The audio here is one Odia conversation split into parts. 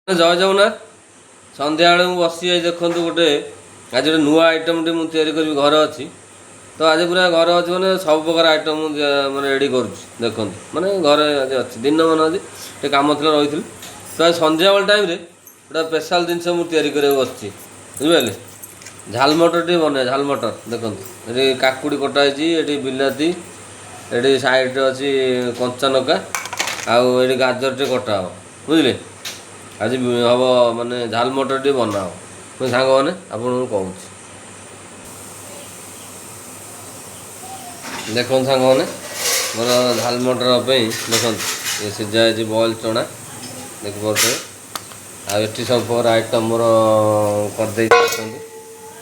ଜୟ ଜଗନ୍ନାଥ। ସନ୍ଧ୍ୟାବେଳେ ମୁଁ ବସି ଦେଖନ୍ତୁ, ଗୋଟେ ଆଜି ଗୋଟେ ନୂଆ ଆଇଟମ୍ଟେ ମୁଁ ତିଆରି କରିବି। ଘରେ ଅଛି ତ ଆଜି, ପୁରା ଘରେ ଅଛି, ମାନେ ସବୁ ପ୍ରକାର ଆଇଟମ୍ ମୁଁ ମାନେ ରେଡ଼ି କରୁଛି। ଦେଖନ୍ତୁ, ମାନେ ଘରେ ଆଜି ଅଛି, ଦିନମାନ ଆଜି ଟିକେ କାମ ଥିଲା, ରହିଥିଲି। ତ ଆଜି ସନ୍ଧ୍ୟାବେଳ ଟାଇମ୍ରେ ଗୋଟେ ସ୍ପେଶାଲ୍ ଜିନିଷ ମୁଁ ତିଆରି କରିବାକୁ ବସିଛି, ବୁଝିପାରିଲେ? ଝାଲ ମଟର ଟିକେ ବନେଇବା, ଝାଲ ମଟର। ଦେଖନ୍ତୁ, ଏଠି କାକୁଡ଼ି କଟା ହେଇଛି, ଏଠି ବିଲାତି, ଏଠି ସାଇଡ଼୍ରେ ଅଛି କଞ୍ଚା ଲଙ୍କା, ଆଉ ଏଠି ଗାଜର ଟିକେ କଟା ହେବ, ବୁଝିଲେ? ଆଜି ହେବ ମାନେ ଝାଲ ମଟର ଟିକେ ବନା ହେବ। ମୁଁ ସାଙ୍ଗମାନେ ଆପଣଙ୍କୁ କହୁଛି, ଦେଖନ୍ତୁ ସାଙ୍ଗମାନେ, ମୋର ଝାଲ ମଟର ପାଇଁ ଦେଖନ୍ତୁ, ଏ ସିଝା ହେଇଛି ବଏଲ୍ ଚଣା, ଦେଖିପାରୁଥିବେ। ଆଉ ଏଠି ସବୁ ପ୍ରକାର ଆଇଟମ୍ ମୋର କରିଦେଇଛି। ଦେଖନ୍ତୁ,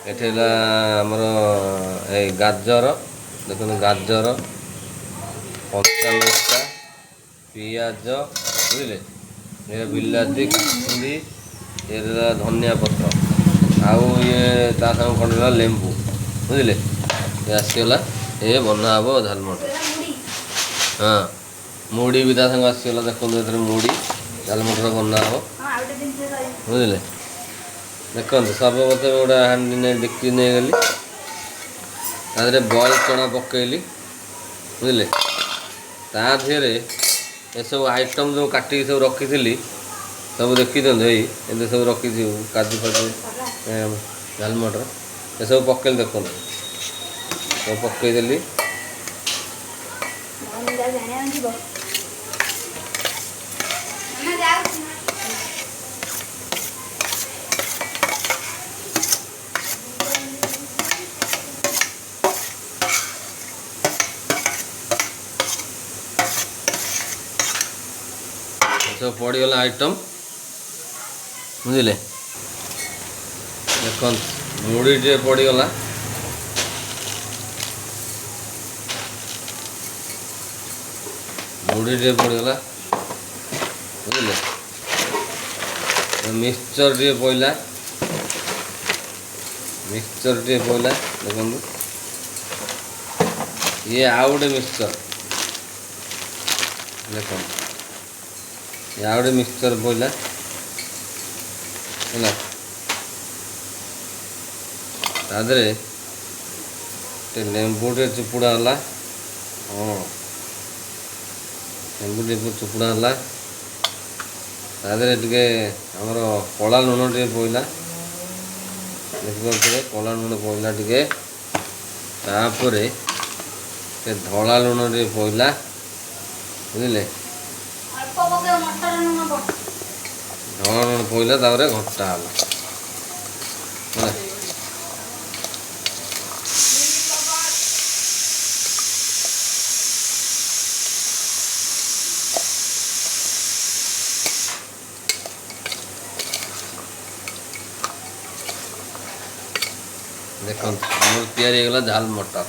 ଏଠି ହେଲା ଆମର ଏଇ ଗାଜର, ଦେଖନ୍ତୁ, ଗାଜର, କଞ୍ଚା ଲଙ୍କା, ପିଆଜ, ବୁଝିଲେ? ଏ ବିଲାତି, କାକୁଡ଼ି, ଏ ହେଲା ଧନିଆ ପତ୍ର, ଆଉ ଇଏ ତା ସାଙ୍ଗକୁ କ'ଣ ହେଲା, ଲେମ୍ବୁ, ବୁଝିଲେ? ଏ ଆସିଗଲା, ଏ ବନା ହେବ ଝାଲ ମଟର। ହଁ, ମୁଢ଼ି ବି ତା ସାଙ୍ଗକୁ ଆସିଗଲା। ଦେଖନ୍ତୁ, ଏଥିରେ ମୁଢ଼ି ଝାଲ ମଟର ବନା ହେବ, ବୁଝିଲେ? ଦେଖନ୍ତୁ, ସର୍ବପ୍ରଥମେ ଗୋଟେ ହାଣ୍ଡି ନେଇ, ଡେକ୍ଚି ନେଇଗଲି, ତା ଦେହରେ ବଏଲ୍ ଚଣା ପକେଇଲି, ବୁଝିଲେ? ତା ଦେହରେ ଏସବୁ ଆଇଟମ୍ ଯେଉଁ କାଟିକି ସବୁ ରଖିଥିଲି, ସବୁ ଦେଖିଦିଅନ୍ତୁ। ଏଇ ଏମିତି ସବୁ ରଖିଛି, କାଜୁ ଫାଜୁ, ଝାଲ ମଟର, ଏସବୁ ପକେଇଲି। ଦେଖନ୍ତୁ, ସବୁ ପକେଇଦେଲି। ଯିବ। ଯାଉଛି। ଏସବୁ ପଡ଼ିଗଲା ଆଇଟମ୍, ବୁଝିଲେ? ଦେଖନ୍ତୁ, ମୁଢ଼ି ଟିକେ ପଡ଼ିଗଲା, ମୁଢ଼ି ଟିକେ ପଡ଼ିଗଲା, ବୁଝିଲେ? ମିକ୍ସଚର୍ ଟିକେ ପଡ଼ିଲା, ମିକ୍ସଚର୍ ଟିକେ ପଡ଼ିଲା। ଦେଖନ୍ତୁ, ଇଏ ଆଉ ଗୋଟେ ମିକ୍ସଚର୍। ଦେଖନ୍ତୁ, ଇଏ ଆଉ ଗୋଟେ ମିକ୍ସଚର୍ ପଡ଼ିଲା, ହେଲା। ତା ଦେହରେ ଟିକେ ଲେମ୍ବୁ ଟିକେ ଚିପୁଡ଼ା ହେଲା। ହଁ, ଲେମ୍ବୁ ଟିକେ ଚିପୁଡ଼ା ହେଲା। ତା ଦେହରେ ଟିକେ ଆମର କଳା ଲୁଣ ଟିକେ ପଡ଼ିଲା, ଦେଖିପାରୁଥିବେ, କଳା ଲୁଣ ପଡ଼ିଲା ଟିକେ। ତାପରେ ଟିକେ ଧଳା ଲୁଣ ଟିକେ ପଡ଼ିଲା, ବୁଝିଲେ? ଅଳ୍ପ ପକେଇବ, ମଟର ଲୁଣ ପଡ। ଧଳା ଲୁଣ ପଡ଼ିଲା, ତାପରେ ଘଣ୍ଟା ହେଲା, ହେଲା। ଦେଖନ୍ତୁ, ଆମର ତିଆରି ହେଇଗଲା ଝାଲ ମଟର।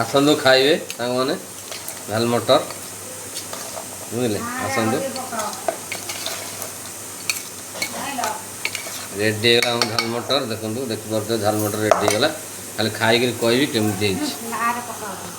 ଆସନ୍ତୁ ଖାଇବେ ସାଙ୍ଗମାନେ ଝାଲ ମଟର, ବୁଝିଲେ? ଆସନ୍ତୁ। ରେଡ଼ି ହେଇଗଲା ଆମ ଝାଲ ମଟର। ଦେଖନ୍ତୁ, ଦେଖିପାରୁଥିବେ, ଝାଲ ମଟର ରେଡ଼ି ହେଇଗଲା। ଖାଲି ଖାଇକିରି କହିବି କେମିତି ହେଇଛି। ବାହାରେ ପକାଅ।